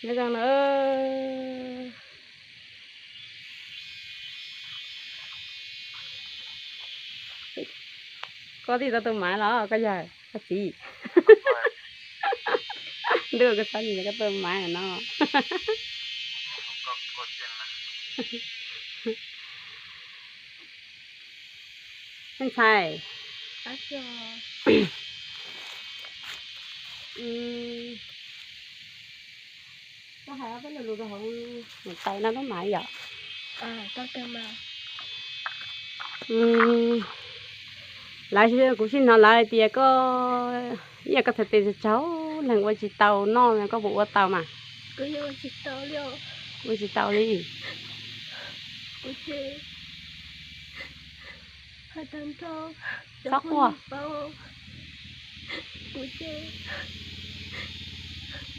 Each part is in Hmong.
Nyob zoo na. Koj twb tau tus maiv los koj yawg koj txiv? Ntuj, koj txhob nim koj tus maiv no. Me ntxhais, koj hais ob peb lo lus rau hauv niam tais no lub maiv yom. Lawv, kuv sim hnov lawv hais tias koj, ib yam koj txhais tes tsawg tsawg leeg ua tsis tau noj, koj puas ua tau mas? Ua tsis tau li. Txhob quaj. Kuv ces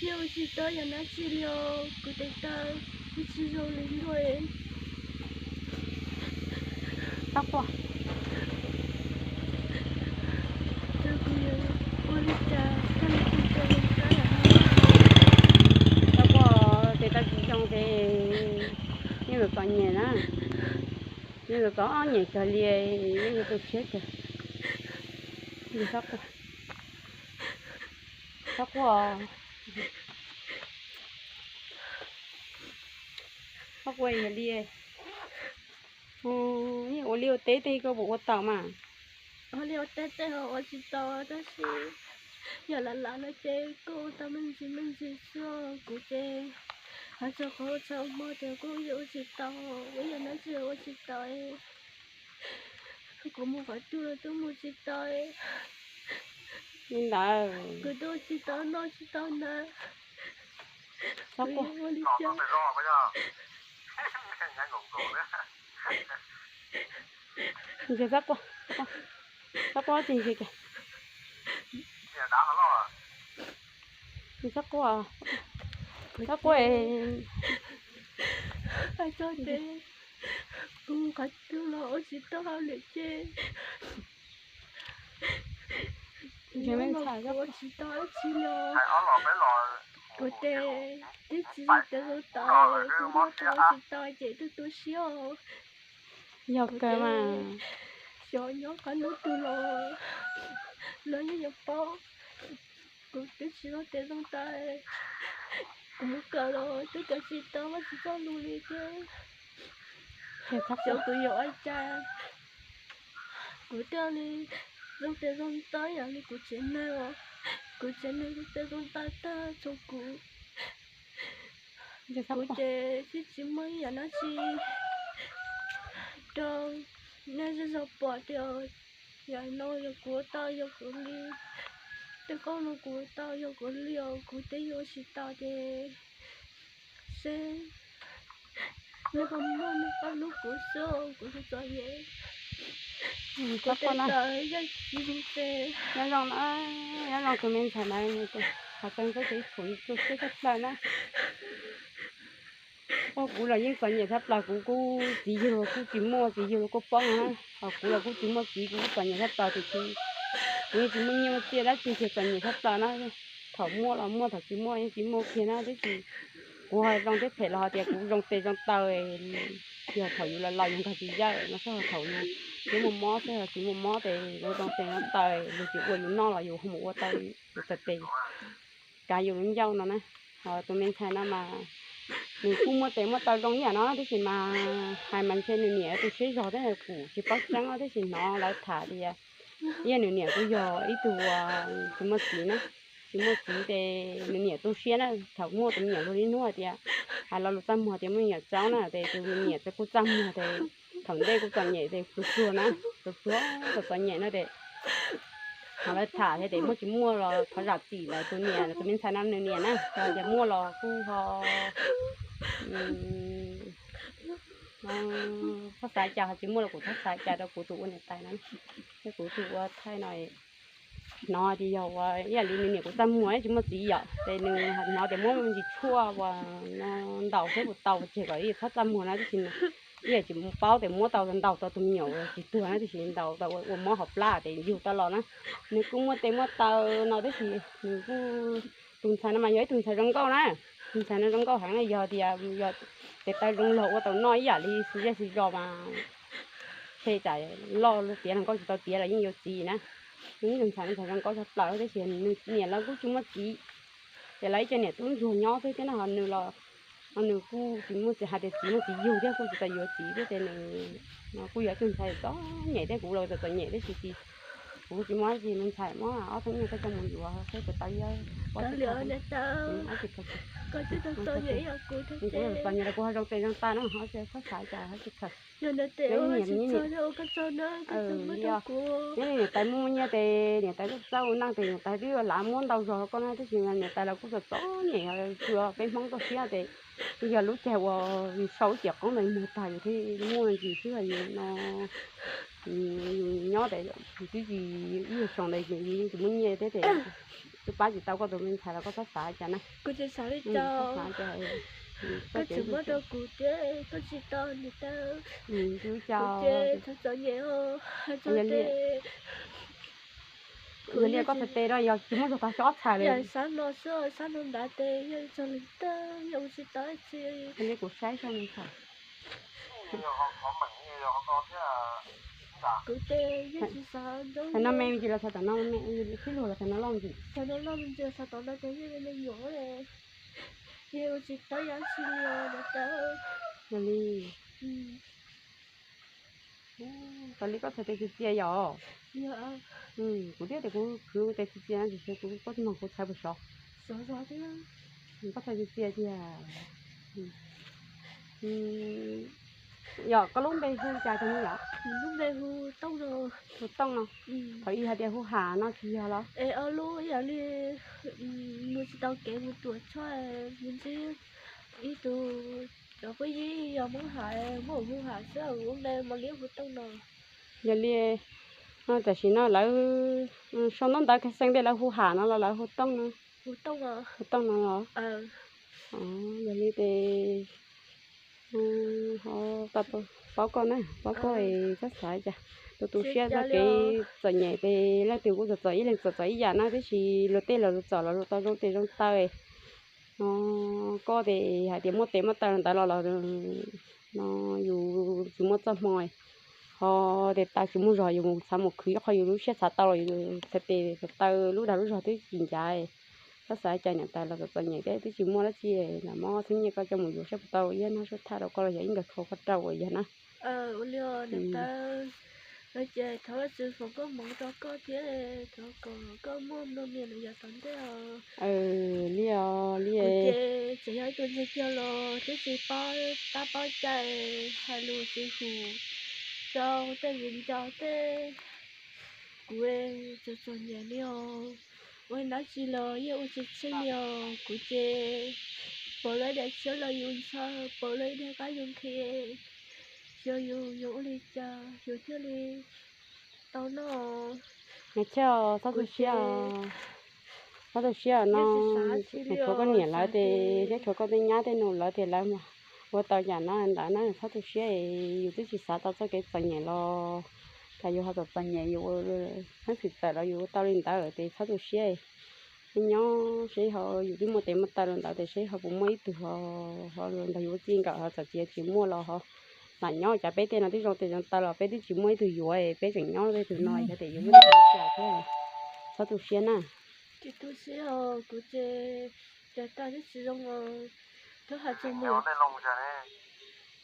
yeej ua tsis tau yam dab tsi li os, kuv tes taw kuj tsis zoo li luag. Txhob quaj. Ua li cas koj li kuv tes zoo kab yam no? Txhob quaj, tes taw tsis zoo ces yeej txom txom nyem na. Yeej txom txom nyem kawg li, yeej yog tu siab kawg. Txhob quaj. Txhob quaj. Txhob quaj yog li. Ua liaj ua teb tej koj puas ua tau mas? Ua liaj ua teb tej ho ua tsis tau tab sis yog lam lam no ces kuj ua tau me ntsis me ntsis xwb. Kuv ces hais txog qhov ua tshaj hmo ces kuj ua tsis tau, ua yam dab tsi ua tsis tau. Kuv mus qhov twg los twb mus tsis tau. Li ntawd kuv twb ua tsis tau noj tsis tau hnav. Txhob quaj. Ua li cas? Txhob quaj, txhob quaj, txhob quaj, tsis ntsis. Txhob quaj, txhob quaj. Hais txog tias kuv mus qhov twg los ua tsis tau hauj lwm ces ua tsis tau dab tsi li. Kuv ces twb tsis zoo tes zoo taw, kuv ua tau ua tsis tau ces twb tu siab. Yog kawg mas, xyov nyob qhov hnub twg los lawv yeej yuav paub. Kuv twb tsis zoo tes zoo taw, kuv mus kawm los twb kawm tsis tau, muaj tsis txoj lus li thiab. Xyov kuv yuav ua cas, kuv thiaj li zoo tes zoo taw yam li kuv tsev neeg os. Kuv tsev neeg zoo tes zoo taw tag txog kuv. Kuv ces twb tsis muaj ib yam dab tsi rau nej zej zog pom tias yam no yog kuv ua tau yog kuv li, tej koob no kuv ua tau yog kuv li os. Kuv twb yuav ua tsis tau ces seb nej ho muaj nej pab hlub kuv xwb, kuv txom txom nyem. Kuv tes taw yeej tsis zoo tes. Nyob zoo na, nyob zoo tus me ntxhais na, qhov tseeb xwb ces ib txhis tu siab tshaj plaws na. Ua kuv los yeej txom nyem tshaj plaws, kuv kuj txiv yug los kuj tsis muaj, txiv yug los kuj poob na. Ho kuv los kuj tsis muaj txiv, kuv kuj txom nyem tshaj plaws tiam sis kuv yeej tsis muaj nyiaj muaj txiaj dab tsi, ces txom nyem txhaj plaws na. Thaum muaj los muaj, thaum tsis muaj yeej tsis muaj kiag na, tiam sis kuv ho zoo thiab phem los hais tias kuv zoo tes zoo taw, yog thaum yus los laus yus nkaug tsis yawm no xwb, ho thaum yus twb muaj mob xwb, ho tsis muaj mob ces yus zoo tes zoo taw, luag tsis ua yus noj los yus ho mus ua tau yus txhais tes, kav yus lub ncauj no na. Ho tus me ntxhais no mas nws kuj muaj tes muaj taw zoo ib yam no tiam sis mas hais mas ntshe nws niam tu siab zog thiab, kuv tsis paub tseeb tiam sis hnov lawv tham tias, ib yam nws niam kuj yog ib tug uas tsis muaj txiv na, tsis muaj txiv ces nws niam tu siab na. Thaum muaj tus me nyuam luag li hnub hais tias, hais lo lus txaj muag tias muaj me nyuam tsaub na, ces tus me niam kuj txaj muag ces thaum ntej kuj txom nyem ces pluag pluag na, pluag pluag txom txom nyem na ces hnov lawv tham thiab ces muaj tsis muaj los thov zam txim lawv tus niam, tus me ntxhais no nws niam na, hais tias muaj los kuj ho txhob xav cas, ho tsis muaj los kuv txhob xav cas rau kuv tus ua niam tais na, thiab kuv tus ua thaij no. Hnov tias yog ua ib yam li nws niam kuj txaj muag tsis muaj txiv yom, ces nws hnov tias muab me ntsis tshuaj uas no ntaus thiab kuv tau tseg kom ib txhob txaj muag na, tab sis ib yam tsis paub tias muab tau ntaus tau tus me nyuam tsis tuag na, tab sis ntaus tau ua mob hauv plab ces yug tau los na. Nws kuj muaj tes muaj taw no tab sis nws kuj, tus ntxhais no mas yog ib tug ntxhais zoo nkauj na. Ntxhais no zoo nkauj heev na, yog tias yog tes taw zoo los ua tau noj ib yam li xwb zej xwb zos mas tshe tsam loj tiav los nkauj tsis tau tiav los yeej yuav txiv na. Ntxhais no ntxhais zoo nkauj tshaj plaws tab sis nws niam lawv kuj tsis muaj txiv, ces lawv ib co niam tub ntsuag nyob xwb thiab no ho nws los, ho nws kuj tsis muaj txiv, hais tias txiv muaj txiv yug thiab kuj tsis tau yuav txiv thiab ces nws kuj yog ib tug ntxhais txom nyem thiab kuv los txom txom nyem thiab tsis txiv. Kuv tsis muaj dab tsi, ntxhais muab ob tug nyuag koj coj mus yuav saib puas tau ib ob txhiab kawg. Kuv txom nyem los kuv ho zoo tes zoo taw no ho tsis txhob xav cas ho tsis khaws. Niam tais muaj nyiaj ces niam tais tuaj txawb ua neej ces niam tais twb lav muab ntau zog rau koj na, tab sis niam tais los kuj txom txom nyem, tsuas peb Hmoob toj siab ces yog lub caij uas sau lub ciam qoob ntawd muag tag yus thiaj muaj ntsis xwb, yus no yus nyob tes yus twb tsis ib yam xyoo ntawd yus yeej tsis muaj nyiaj thiab ces twb pab tsis tau koj tus me ntxhais los koj txhob xav cas na. Txhob xav cas, koj tseem muab rau kuv thiab koj tsis tau niam tais. Txom txom nyem, yog li koj txhais tes no yog tsis muaj zog tag xyov ob txhais li. Sab no xwb, sab no nrad tes yog txog leej twg yog ua tsis tau dab tsi. Yog li kuv saib saib me ntxhais. Kuv tes yeej tsis xav ntsoov. Thaum no me ntsis los txog tom no me, sib luag los thaum no loj ntsis. Thaum no loj ntsis txog tom no ces yeej me nyuam, yeej ua tsis tau dab tsi li os niam tais. Yog li. Raws li koj txhais tes txias txias yom? Kuv thiab tes kuv khwv tes txias txias no tiam sis kuv koj tsis mloog kuv txhais puas sov. Koj txhais txias txias tiag. Yog koj lub npe hu cas rau me yom? Lub npe hu Tooj no. Hu Tooj no. Thaum ub hais tias hu Ham no tsis yog los? Es ob lub ib yam li, mus tsis tau kev mus tuam tshoj, mus ntsib ib tug cov phooj ywg yog Hmoob Ham, muab hu Ham xwb, hu npe Mos Liab hu Tooj no. Yog li, tam sim no lawv sau ntaub ntawv khaj xeeb tej lawv hu Ham no los lawv hu Tooj no? Hu Tooj no los? Yog li ces paub koj na, paub koj es txhob xav cas. Tu tu siab txoj kev txom nyem ces leej twg kuj txom txom ib leeg txom txom ib yam na, tiam sis luag tej los luag txom los luag tau zoo tes zoo taw. Koj ces hais tias muaj tes muaj taw ntawd los los no yus tsis muaj txoj hmoo, ho tes taw tsis muaj zog yus mus xav mus khwv ib qho yus lub siab xav tau los yus txhais tes taw lub dag lub zog twb tsis ncav. Txhob xav cas niam tais los txom txom nyem thiab twb tsis muaj dab tsi, lam muab txheeb nyiaj koj coj mus yuav saib puas tau ib nab sab thaj rau koj los yog ib nkawm khau koj rau uas yog na. Ua li os niam tais, no ces thov Vajtswv foom koob hmoov rau koj thiab thov kom koj muaj nplua mias lawm yav tom ntej os. Li os, li ces tseem yog ib tug ntxhais kiag los twb tsis paub tab paub cai, hais lus tsis hum rau tej viv ncaus tej. Kuv txom txom nyem li os, ua dab tsi los yeej ua tsis tsheej li os. Kuv ces pauv lawv ib daim tshiab los yus ntxhawv, pauv lawv ib daim qab yus nqhis, xyov yus yuav ua li cas yus thiaj li tau noj. Txhob tu siab, txhob tu siab no, tshuav koj niam lawv tes thiab tshuav koj tej nyab tej nus lawv tes lawv ua tau yam no ntawd na, txhob tu siab. Yus twb tsis xav tau txoj kev txom nyem los cas yus ho txom txom nyem, yus ua neeb txim txawm los yus ua tau li ntawd ces txhob tu siab. Nyob seb ho yus twb muaj tes muaj taw li ntawd tes seb ho puas muaj ib tug ho nrog yus ua txij nkawm, ho txawm tias tsis muaj los ho mam nyob, cas peb tej no twb zoo tes zoo taw los peb twb tsis muaj ib tug yuav, peb tseem nyob tej tug no yog tias yus muaj ib tug thiab. Txhob tu siab na. Tsis tu siab os, kuv ces cas tag twb tsis zoo os. Txhob hais txog mus,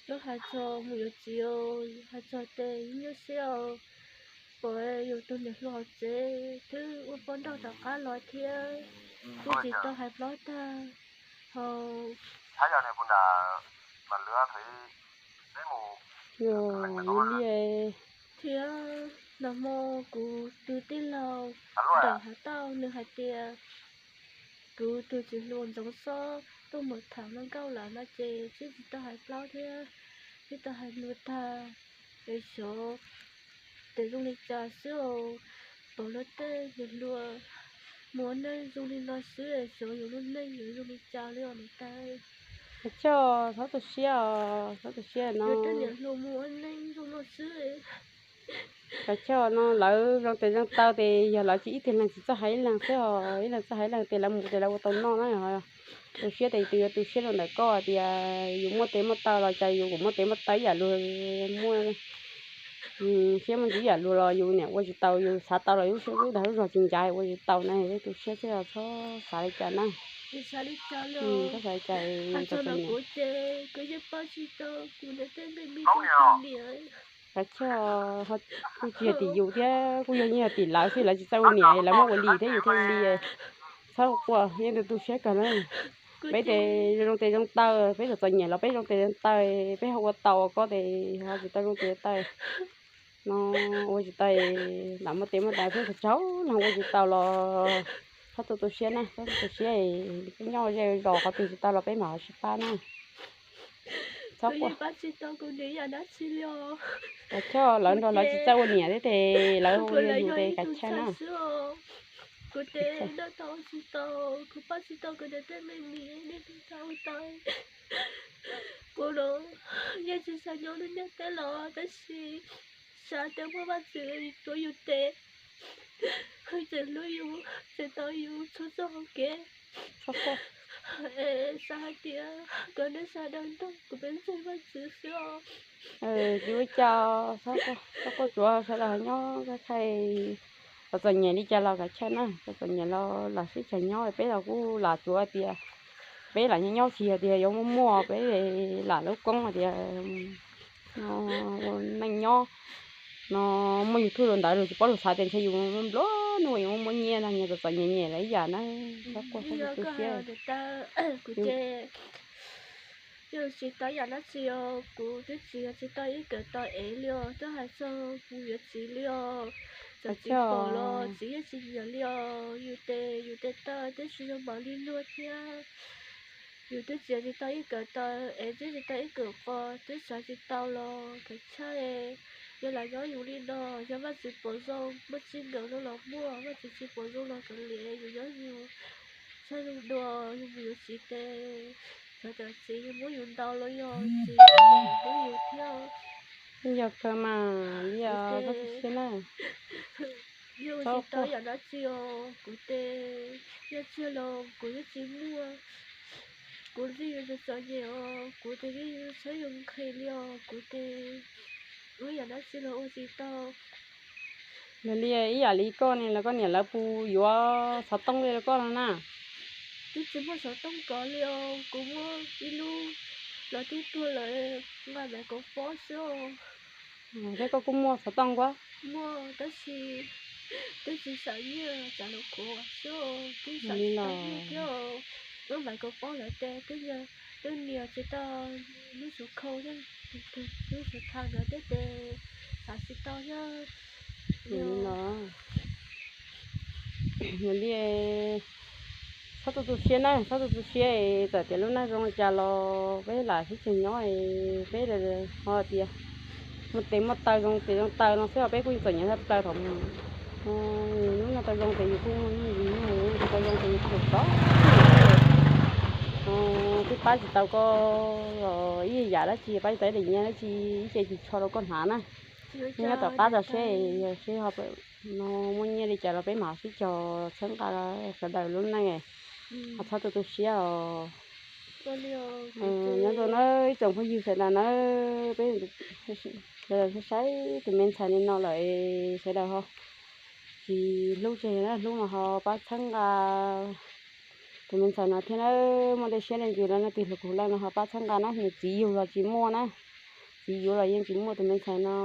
txhob hais txog mus yuav txiv, hais txog tes nyuaj siab os. Pom yus tus niam hluas hauv tsev twb ua poj nrauj rov qab los thiab, twb tsis tau hais plaub tag. Ho li thiab, nag hmo kuv tus tij laug nram hav tauj nws hais tias kuv tus txiv hluas Ntxoov Xob tuaj mus tham hluas nkauj lawm no ces twb tsis tau hais plaub thiab, twb tau hais lus tag. Es xyov tes zoo li cas xwb os, pom luag tej niam hluas mus ua neej zoo li no xwb, xyov yus lub neej yuav zoo li cas li os niam tais. Kav choj, txhob tu siab os, txhob tu siab no. Luag tej niam hluas mus ua neej zoo no xwb. Kav choj no lawv zoo tes zoo taw tes yog lawv tsis ib tug leeg tsis txawj hais ib leeg xwb os, ib leeg txawj hais ib leeg tes lawv mus tes lawv ua tau noj na. Tu siab tes tus yuav tu siab rau ntawm koj tias yus muaj tes muaj taw los cas yus kuj muaj tes muaj taw ib yam luag, muaj siab muaj ntsws ib yam luag los yus niam ua tsis tau, yus xav tau los lub siab lub dag lub zog tsis ncav ua tsis tau na, tu siab thiab los txhob xav li cas na. Txhob xav li cas, kav tsij, kuj tsis yog tim yus thiab kuj yog yeej yog tim lawv xwb, lawv tsis txawj ua niam lawv muab ua li thiab yus thiaj li. Txhob quaj, yeej tu tu siab kawg na. Peb tes zoo tes zoo taw, peb txom txom nyem los peb zoo tes zoo taw, peb ho ua tau ua koj tes ho tsis tau zoo tes taw no, ua tsis tau, lam muaj tes muaj taw peb tsaug zog ua tsis tau los txhob tu tu siab na, txhob tu tu siab, peb nyob ze zos qhov twg tsis tau los peb mam ho sib pab na. Txhob quaj. Kav tsij, lawv nrog lawv tsis txawj ua niam thiab tes lawv ua li yus tes kav tsij na. Kuv tes noj tau tsis tau, kuv pab tsis tau kuv niam tej me mis, nej tau tau. Kuv los yeej tsis xav nyob lub ntiaj teb los tab sis xav tias muaj Vaj Tswv tuav yus tes, tseem hlub yus, tseem tos yus txhua txoj hauv kev. Xav hais tias kom nej sawv daws nrog kuv peb ntseeg Vaj Tswv xwb os. Tsis ua cas, txhob quaj, tsuav sawv daws nyob thaij, txom txom nyem li cas los kav tsij na, txom txom nyem los lam sib koom nyob, peb los kuj lam tsuav tias peb lam nyob nyob tsis yog tias yuav muaj muaj, peb lam lub koob hais tias no, ua neej nyob no, muaj YouTube rau ntawd luag tsis paub luag xav tias ntshe yus nplua nuj yus muaj muaj nyiaj no, nyias txom txom nyem nyem lawm ib yam na. Txhob quaj, txhob tu siab. Kuv ces yeej tsis tau yam dab tsi os, kuv twb tsis yog tsis tau ib kawm tau ev li os, twb hais txog kuv yuav txiv li os, txawm txiv pom los txiv yeej tsis nyiam li os, yus tes yus tes taw twb tsis zoo npaum li luag thiab. Yus twb txiav tsis tau ib kawm taw es twb tsis tau ib kawm qos, twb xav tsis tau los kav tsij, yog lam nyob yus li no, yog Vaj Tswv pom zoo muaj txij nkawm no los muaj, Vaj Tswv tsis pom zoo los kav liam, yus nyob yus, txhob zoo dua, yus mus yuav txiv tes, xyov cov txiv yus muab yus ntaus los yog txiv muab yus thiab. Yog kawg mas li os, txhob tu siab na. Yeej ua tsis tau yam dab tsi os, kuv tes yog txiag los kuv yeej tsis muaj, kuv ntxig yus txom txom nyem os, kuv tes yeej yus txhob yus nqhis li os, kuv tes ua yam dab tsi los ua tsis tau. Yog li ib yam li koj ne los koj niam lawv puas yuav xov tooj li rau koj no na? Twb tsis muaj xov tooj kov li os, kuv muaj ib lub los twb tuag lawm, nqa maiv kauv pob xwb os. Thiab koj kuj muaj xov tooj kuab? Muaj tab sis twb tsis xam nyiaj, tsam los kuv xwb os, twb xam tsis tau nyiaj thiab os. Lub maiv kauv pob lawv tes twb nias tsis tau lub xuv khau thiab, lub xuv tha nkawd tej tes xam tsis tau thiab. Li no. Yog li txhob tu tu siab na, txhob tu tu siab, txawm tias lub neej zoo li cas los peb lam sib tseem nyob, peb ho tias muaj tes muaj taw zoo tes zoo taw no xwb os, peb kuj txom nyem tshaj plaws thaum mus. Lub neej tau zoo ces yus kuj muaj nyiaj yus muaj, tsis tau zoo ces yus kuj txom txom nyem. Twb pab tsis tau koj los ib yam dab tsi, pab tsis tau ib daim nyiaj dab tsi, ib ce tsis tsho rau koj hnav na. Nyob tom qab tso seb, seb ho no muaj nyiaj li cas los peb mam sib cog txhawb nqa sawv daws lub neej, ho txhob tu tu siab os. Nyob zoo nawb ib tsoom phooj ywg sawv daws nawb, peb sawv daws saib tus me ntxhais li no lawm, sawv daws ho tsis hlub tseg na, hlub no ho pab txhawb nqa tus me ntxhais no thiab na. Muaj dej siab dej ntsws los leej twg hluas kuv leej no ho pab txhawb nqa na, nws txiv yug los tsis muaj na, txiv yuav los yeej tsis muaj tus me ntxhais no.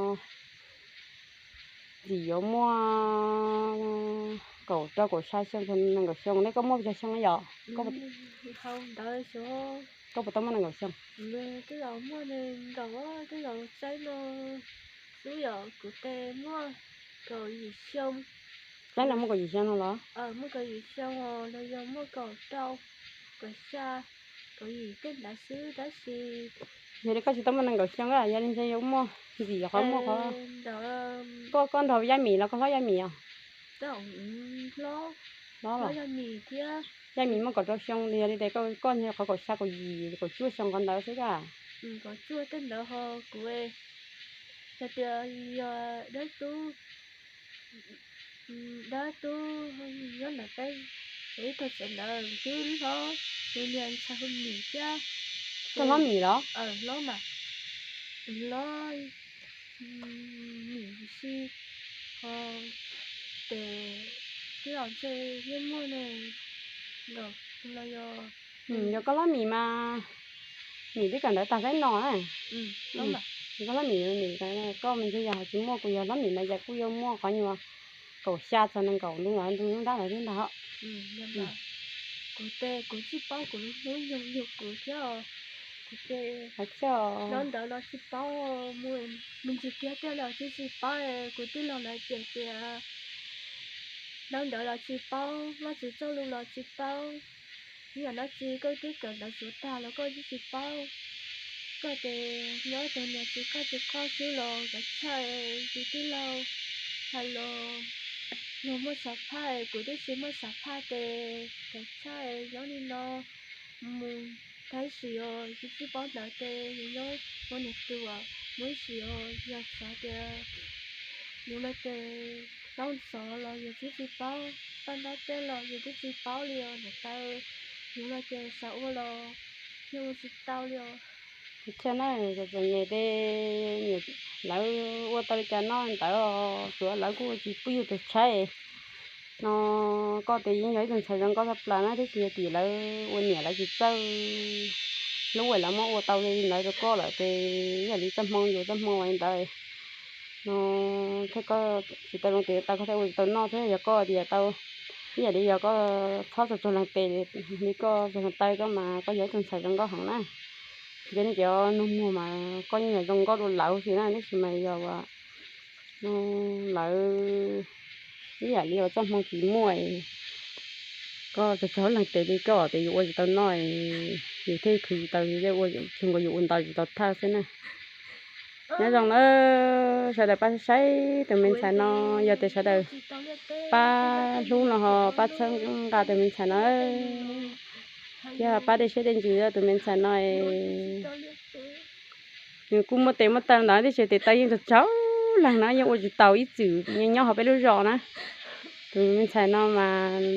Txiv yuav muaj kaum rau kaum xya xyoo, nees nkaum xyoo, nej koj muaj pes tsawg xyoo yom? Koj puas tau muaj nees nkaum xyoo? Tej zaum muaj nees nkaum, tej zaum tsaib no xwb yom, kuv tes muaj kaum yim xyoo. Tsaib no muaj kaum yim xyoo no los? Muaj kaum yim xyoo los yog muaj kaum rau, kaum xya, kaum yim tej ntawd xwb tab sis. Yog li koj tsis tau muaj nees nkaum xyoo, yog li ntshe yuav muaj ntxim qhov muaj qhov. Koj, koj nrog Yaj Mim los koj hlob Yaj Mim os? Hlob los? Yaj Mim muaj kaum rau xyoo, yog li tes koj ntshe qhov kaum xya kaum yim kaum cuaj xyoo qhov ntawd xwb a. Kaum cuaj tej ntawd ho kuv hais tias yog dab tub, dab tub nyob ntawm peb Ib tag tsev ntawd twb hlob, tus niag ntxhais hu Mim thiab. Koj hlob Mim los? Hlob mas, hlob Mim si, ho tes twb los ntshe yeej muaj ne, los yog, yog koj hlob Mim mas, Mim twb kawm ntawv tag saib no na. Koj hlob Mim, Mim, koj me ntxhais yog tsis muaj, kuv yog hlob Mim mas yam kuj yuav muaj qhov nyuag kaum xya txog nees nkaum ntu los ntu nruab nrab lawm thiab ntag. Kuv tes kuv tsis paub, kuv lub hnub nyoog yug kuv thiab. Kuv tes hlob ntawd los tsis paub, mus ntsis kiag tej los tsis tsis paub, kuv tij laug lawv tias tias hlob ntawd los tsis paub, Vajtswv txoj lus los tsis paub. Ib yam dab tsi koj twb kawm ntawv suav tag los koj twb tsis paub. Koj tes nyob tus niag tsis qaj tsis qoj xwb los kav tshaj, kuv tij laug hais los luag muaj xav phaj, kuv twb tsis muaj xav phaj tes kav tshaj nyob li no. Mus tab sis os, kuv tsis paub ntawd tes nyob ua niam tus, mus ib sim os, yog xav tias yus los ces hlob ntxov los yus twb tsis paub, paj ntab tej los yus twb tsis paub li os niam tais. Yus los ces xav ua los yeej ua tsis tau li os. Thiab na, txom nyem tes lawv ua tau li cas noj ntawd, tsuav lawv kuj tsis pub yus tus tshaib no. Koj tes yeej yog ib tug ntxhais zoo nkauj tshaj plaws na, tab sis yog tim lawv ua niam lawv tsis txawj hlub lawv muab ua tau li ntawd rau koj lawm ces ib yam li txoj hmoo yus txoj hmoo ua li ntawd no. Thiab koj tsis tau zoo tes tau koj thiaj ua tsis tau noj thiab, yog koj tias tau ib yam li yog koj txhob txog txog leej tes li koj txog leej taw koj mas koj yog ib tug ntxhais zoo nkauj heev na. Cov niag cov nug muag mas koj yeej yog zoo nkauj dua lawv xwb na, tab sis mas yog lawv ib yam li uas txoj hmoo tsis muaj, koj txog txog leej tes li koj tias yus ua tsis tau noj, yus thiaj khwv tsis tau, yus ua txog nkaus yus ua ntau tsis tau thawj xwb na. Nyob zoo na, sawv daws pab saib tus me ntxhais no, yog tias sawv daws pab hlub no ho pab txhawb nqa tus me ntxhais no, thiab pab dej siab dej ntsws rau tus me ntxhais no. Nws kuj muaj tes muaj taw ntawd tab sis tes taw yeej tsaug tsaug leeg na, yeej ua tsis tau ib txwm nyob hauv peb lub zos na. Tus me ntxhais no mas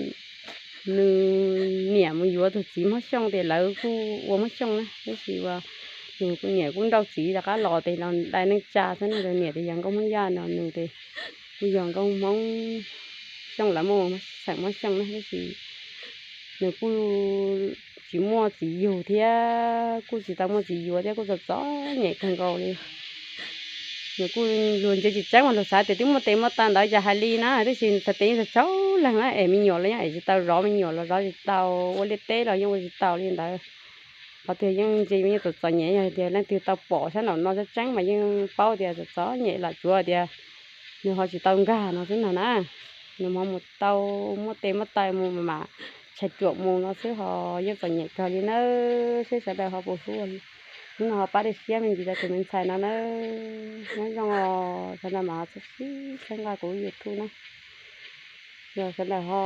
nws niam mus yuav tus txiv Hmoob Xyooj tes lawv kuj ua Hmoob Xyooj na, tab sis uas nws niam kuj nrauj txiv rov qab los tes los dai neej tsa xwb no, tus niam tes yog nkauj Hmoob Yaj no, nws tes kuj yog nkauj Hmoob Xyooj, lawv muaj xeem Hmoob Xyooj na, tab sis nws kuj tsis muaj txiv yug thiab kuj tsis tau muaj txiv yuav thiab kuj txom txom nyem kawg nkaus li. Nws kuj luag ntsia tsis tseeb mas luag xav tias twb muaj tes muaj taw ntawd cas hais li na, tab sis txhais tes yeej tsaug tsaug leeg na, es me nyuam los yeej es tsis tau zov, me nyuam los zov tsis tau, ua liaj teb los yeej ua tsis tau li ntawd. Qhov twg yeej ntse yeej txom txom nyem, yog tias leej twg tau pom sab nraum no tseeb tseeb mas yeej paub tias txom txom nyem los tsuav tias nws ho tsis tau nkag no xwb ntag na. Nws ho mus tau muaj tes muaj taw mus mas tshais ruam mus no xwb ho yeej txom nyem kawg li nawb. Seb sawv daws ho puas hlub, hnub no ho pab dej siab me ntsis rau tus me ntxhais no nawb. Nyob zoo os, sawv daws mam ho txhawb sib txhawb nqa kuv YouTube na. Yog sawv daws ho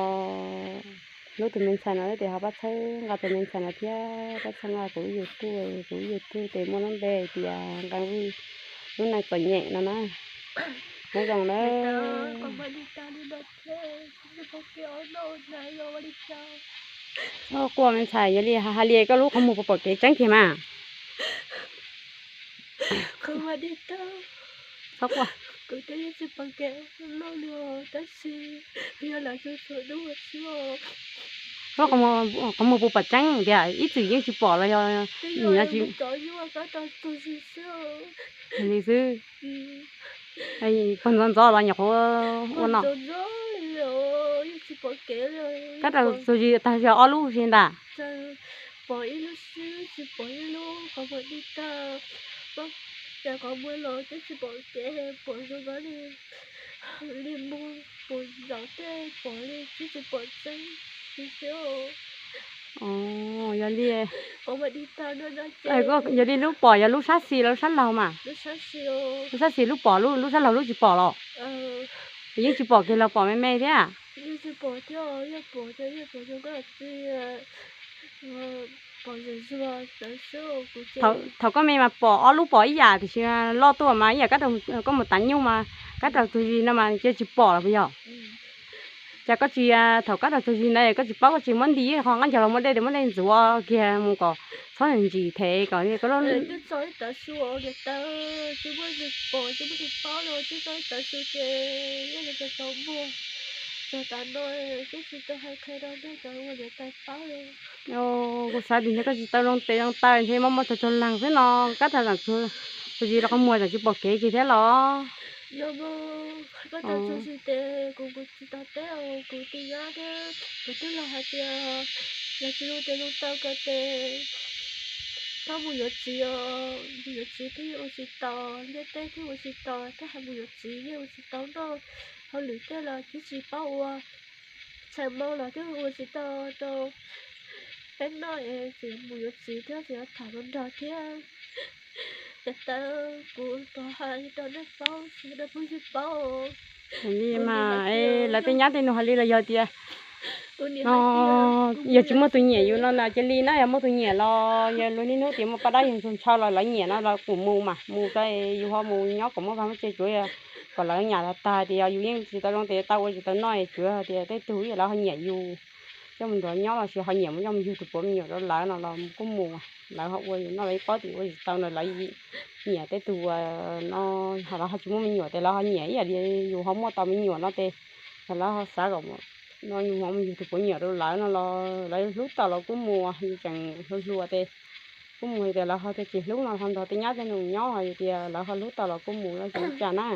hlub tus me ntxhais no thiab tes ho pab txhawb nqa tus me ntxhais no thiab pab txhawb nqa kuv YouTube, kuv YouTube tes muaj lub npe hais tias Nqee Vwj, lub neej txom nyem no na. Nyob zoo nawb. Txhob quaj me ntxhais, yog li hais li koj lub qhov muag puas pom kev tseeb kiag mas? Txhob quaj. Lub qhov muag puas pom tseeb tias ib txwm yeej tsis pom los yog nim no tsis li xwb? Pog ntxov ntxov los nyuam qhuav ua no. Kab raus txug zis tag zog ob lub si ntag. Yog li, yog li lub pom yog lub sab xis los lub sab laug mas? Lub sab xis lub pom, lub sab laug lub tsis pom los? Yeej tsis pom kiag los pom me me thiab? Thaum koj me mas pom ob lub pom ib yam, tiam sis loj tuaj mas ib yam kab raus koj mus tav nyuj mas kab raus txug zis no mas cia tsis pom los puas yog? Cas koj tsis, thaum koj tau txog zis ntawd koj tsis paub, koj tsis muab nti qhov nqaij ncaug los muab dej, muab dej ntxuav kiag mus kom txhob ntsim them kom koj lub twb txog ib tav su niam tais, tsis muaj neeg pom tsis muaj neeg paub los twb txog ib tav su ces yeej txog txog muag, txog tav no twb tsis tau hais qhia rau nej cov ua niam tais paub li. Kuv xav tias ntshe koj tsis tau zoo tes zoo taw ntshe mob mob tsaug tsaug leeg xwb no, koj thaum txog zis los koj muag tseem tsis pom kev kiag thiab los? Yog mas, koj tau txog zis ces kuv mus tsis tau teb os, kuv tus nyab thiab kuv tij laug hais tias yog tsis zoo tes zoo taw ko ces koj mus yuav txiv os, mus yuav txiv thiaj ua tsis tau, ntiaj teb thiaj ua tsis tau, thiaj hais mus yuav txiv yeej ua tsis tau noj, hauj lwm tej los twb tsis paub ua, txhais hmoo los twb ua tsis tau rau peb noj es tseem mus yuav txiv thiab tseem yuav tham hluas nraug thiab. Niam tais, kuv thov hais rau nej paub, rau phooj ywg paub. Li mas, lawv tej nyab tej nus hais li los yog tias yog tsis muaj tus nyiam yus no na cia li na, yog muaj tus nyiam los yog luag niaj hnub tias muaj poj dab yog ntshaw los lawv nyiam no los kuj mus mas mus tso, yus ho mus nyob kom muaj vaj muaj tsev, tsuav kom lawv nyiam tag tag tias yus yeej tsis tau zoo tes tau ua tsis tau noj, tsuav tias tej tug lawv ho nyiam yus coj mus nrog nyob los sis ho nyiam mus coj mus yug tus puav me nyuam rau lawv no los kuj mus, lawv ho ua yus noj los ib pob tim ua tsis tau no lawv nyiam tej tug no, ho lawv ho tsis muaj me nyuam tes lawv ho nyiam ib yam li yus ho muaj tau me nyuam no tes, lawv ho xav kom no yus ho mus yug tus puav me nyuam rau lawv no los lawv hlub tau los kuj mus, yus tseem hluas hluas tes kuj mus, yog tias lawv ho tias tsis hlub no ho nrog tej nyab tej nus nyob, yog tias lawv ho hlub tau los kuj mus, lawv tsis ua cas na.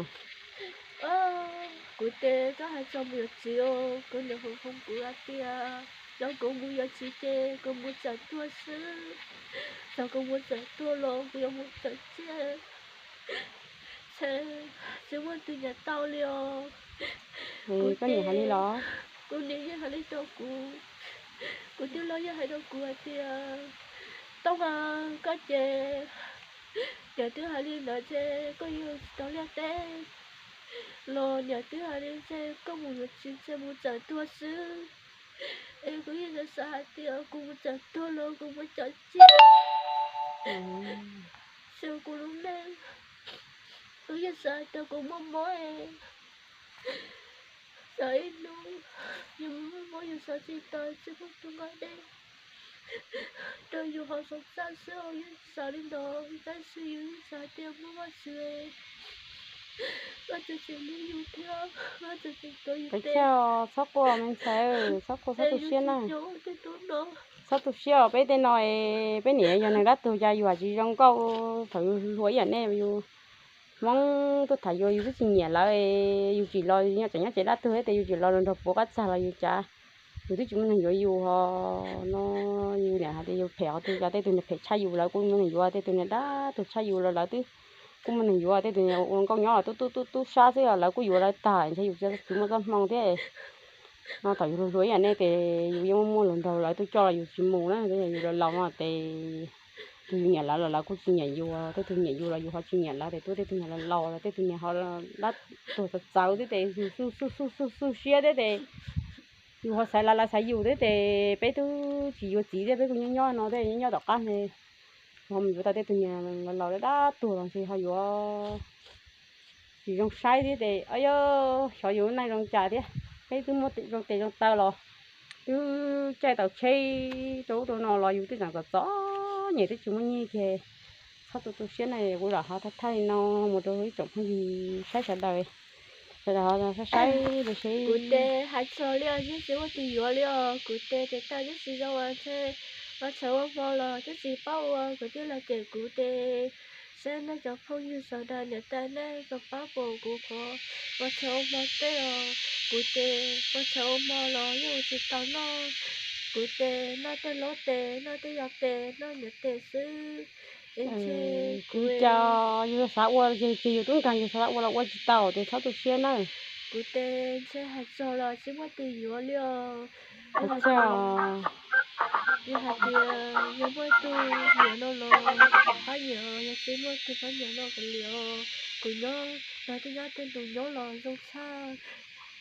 Kuv ces koj hais txog mus yuav txiv, kuv niam hwv hoo kuv hais tias yog kuv mus yuav txiv ces kuv mus txawm tuag xwb, txawm kuv mus txawm tuag los kuv yuav mus txawm ciaj, ntshe tsis muaj tus nyiam tau li os. Kuv ces, kuv niam yeej hais li rau kuv, kuv tij laug yeej hais rau kuv hais tias Tooj a, koj ces niam twb hais li ntawd ces koj yuav tsis tau liaj teb los niam twb hais li ces koj mus yuav txiv ces mus txawm tuag xwb. Es kuv yeej xav xav hais tias kuv mus txawm tuag los kuv muaj cov ciaj, xyov kuv lub neej, kuv yeej xav hais tias kuv muaj mob es xyov ib hnub yus muaj mob yus xav tsis tau tsis muaj tus nqa dej rau yus hauv xov txaj xwb, yus xav li ntawd tab sis yus yeej xav tias muaj Vajtswv, Vajtswv tseem hlub yus thiab Vajtswv tseem tuav yus tes. Txhob quaj me ntxhais, txhob quaj, txhob tu siab na. Txhob tu siab os, peb tej no es peb niam yog neeg dab tuag cas yus tsis zoo nkauj, thaum yus hluas ib yam nej yus Hmoob tuaj tham yus, yus twb tsis nyiam lawv, yus tsim los nyob tseem nyob tsev dab tuag thiab tes yus tsim los nrog puav qab txag los yus cas, yus twb tsis muaj neeg yuav yus ho no, yus niam hais tias yus phem qhov twg, cas tej tug niag phem tshaj yus lawv kuj muaj neeg yuav, tej tug niag dab tuag tshaj yus los lawv twb kuj muaj neeg yuav, tej tug niag ua nkauj nyob los tub tub tub tub sab xwb los lawv kuj yuav lawv tag, ntshe yus tsis muaj txoj hmoo thiab. No thaum yus hluas hluas ib yam nej tes yus yeej muaj muaj hluas nraug lawv tuaj coj los yus tsis mus na, yus laus laus no tes tus yus nyiam lawv los lawv kuj tsis nyiam yus, tej tug nyiam yus los yus ho tsis nyiam lawv tes tuaj tej tug niag laus laus los tej tug niag ho dab tuag txawv txawv thiab tes yus xu xu xu xu siab thiab tes yus ho xaiv lawv lawv xaiv yus thiab tes peb twb tsis yuav txiv thiab peb kuj nyob nyob no thiab nyob nyob tom qab ne, ho mus yuav tau tej tug niag laus laus dab dab tuag los ntshe ho yuav tsis zoo saib thiab tes, yog xyov yus lub neej zoo cas thiab. Peb twb muaj zoo tes zoo taw los twb caij tau tsheb rau ub rau no los yus twb tseem txom txom nyem twb tsis muaj nyiaj kiag. Txhob tu tu siab na, kuv lam ho thaij thaij li no mus rau ib tsoom phooj ywg saib sawv daws, sawv daws ho saib saib los seb. Kuv tes hais txog li os, yeej tsis muaj tus yuav li os, kuv tes tes tag twb tsis zoo as, ntshe ua tshauv ua hmo los twb tsis paub ua, kuv tij laug cem kuv tes, saib nej cov phooj ywg sawv daws niam tais nej puas pab pom kuv qhov ua tshauv ua hmo tej os, kuv tes ua tshauv ua hmo los yeej ua tsis tau noj, kuv tes noj tej laub tes, noj tej yau tes, noj nyuam tes xwb. Kuv cas yus xav ua ces yus tub nkeeg yus xav ua los ua tsis tau tes txhob tu siab na. Kuv tes ntshe hais txog los tsis muaj tus yuav li os. Yog hais tias yog muaj tus nyiam no los pab nyiam, yog tsis muaj tus pab nyiam no kav liam. Kuv nyob nrog tej nyab tej nus nyob los zoo tshaj,